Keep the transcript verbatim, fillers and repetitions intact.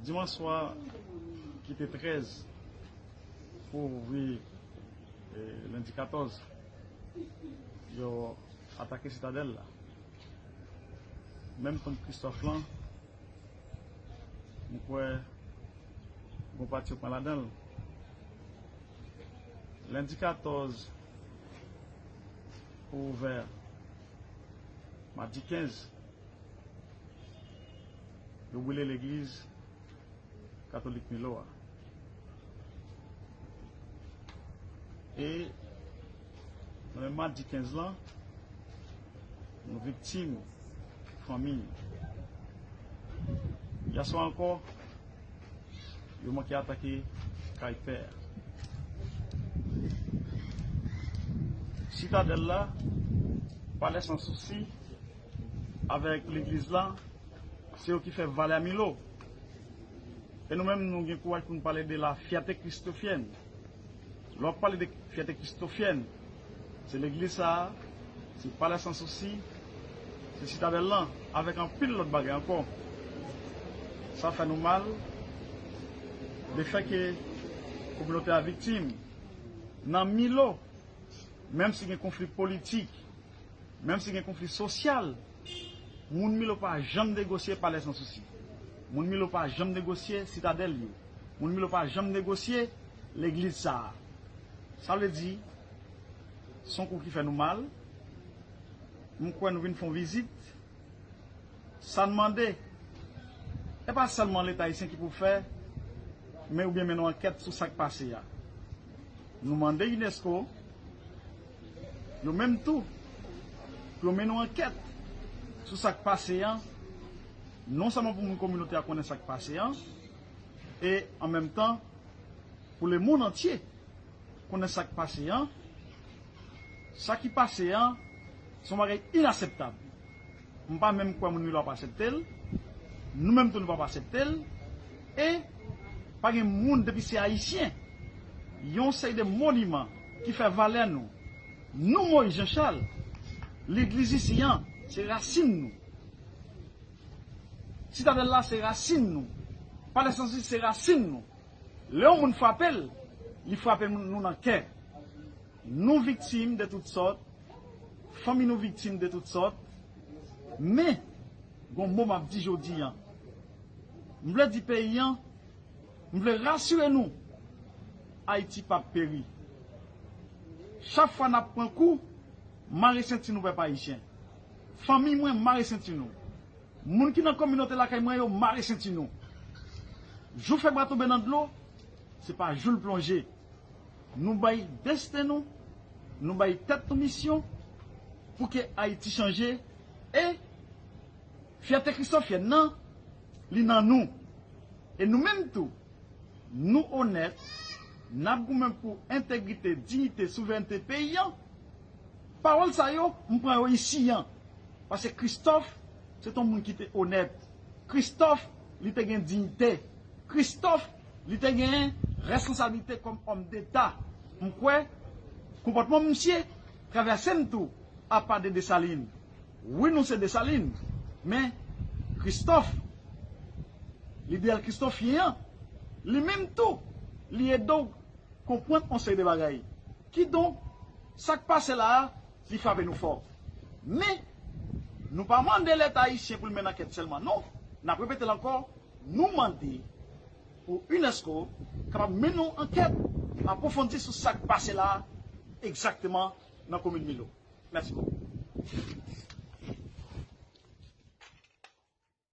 Dimanch swa ki te trèz pou ouvri, eh, lendi katòz, yo atake Sitadèl la. Menm tonm Christophe lan, m kwè gon pati yo pran ladan l. Lendi katòz pou ouvè, madi kenz, yo boule legliz katolik Milo a. E nan menm madi kenz lan, nou viktim fanmi. Yèswa ankò, yo manke atake kay pè a. Sitadèl la, Palè Sansousi, avèk legliz la, se yo ki fè valè a Milo. E nou menm, nou gen kouraj pou nou pale de la fierté christophienne. Lè w ap pale de fierté christophienne, se legliz sa a, se Palè Sansousi, se Sitadèl lan, avèk anpil lòt bagay ankò. Sa fè nou mal, lefètke kominote a viktim. Nan Milo, menm si gen konfli politik, menm si gen konfli sosyal, moun Milo pa janm negosye Palè Sansousi. Moun Milo pa janm negosye Sitadèl yo. Moun Milo pa janm negosye legliz sa a. Sa vle di, se yon kou ki fè nou mal. M kwè nou vin fè yon vizit. Sa n mande, e pa sèlman Leta ayisyen ki pou fè, men oubyen mennen yon ankèt sou sa k pase a. Nou mande unesco, yo menm tou, pou yo mennen yon ankèt sou sa k pase a, non sèlman pou moun kominote a konnen sa k pase a, e an menm tan, pou lemonn antye konnen sa k pase a. Sa ki pase a, se yon bagay inaseptab. M pa menm kwè moun Milo ap aksepte l. Nou menm tou, nou p ap aksepte l. E pa gen moun, depi se Ayisyen, yon seri de moniman ki fè valè nou. Nou, Moyiz Janchal, legliz isi an, se rasin nou. Sitadèl la, se rasin nou. Palè Sansousi, se rasin nou. Lè yon moun frape l, li frape nou nan kè. Nou viktim de tout sòt, fanmi nou viktim de tout sòt, men gon mo m ap di jodi a. M vle di peyi a, m vle rasire nou, Ayiti p ap peri. Chak fwa n ap pran kou, mare senti nou, pèp ayisyen. Fanmi mwen, mare senti nou. Moun ki nan kominote lakay mwen yo, mare senti nou. Jou fèb la tonbe nan dlo, se pa jou l plonje. Nou bay desten nou, nou bay tèt nou misyon pou ke Ayiti chanje. E fyète kristofyèn nan, li nan nou. E nou menm tou, nou onèt, n ap goumen pou entegrite, diyite, souverènte peyi a. Pawòl sa yo, m pran yo isi a. Paske Christophe, se t on moun ki te onèt. Christophe, li te gen diyite. Christophe, li te gen responsablite kòm òm deta. M kwè, konpòtman misye travèse m tou, apa de Desalin. Wi, nou se Desalin, men Christophe, lideyal kristofyen an, li menm tou, li ede w konprann on seri de bagay. Kidonk, sa k pase la a, li frape nou fò. Men, nou pa mande Leta ayisyen pou l mennen ankèt sèlman, non. N ap repete l ankò, nou mande pou unesco kapab mennen yon ankèt apwofondi sou sa k pase la a, egzakteman nan komin Milo. Mèsi bokou.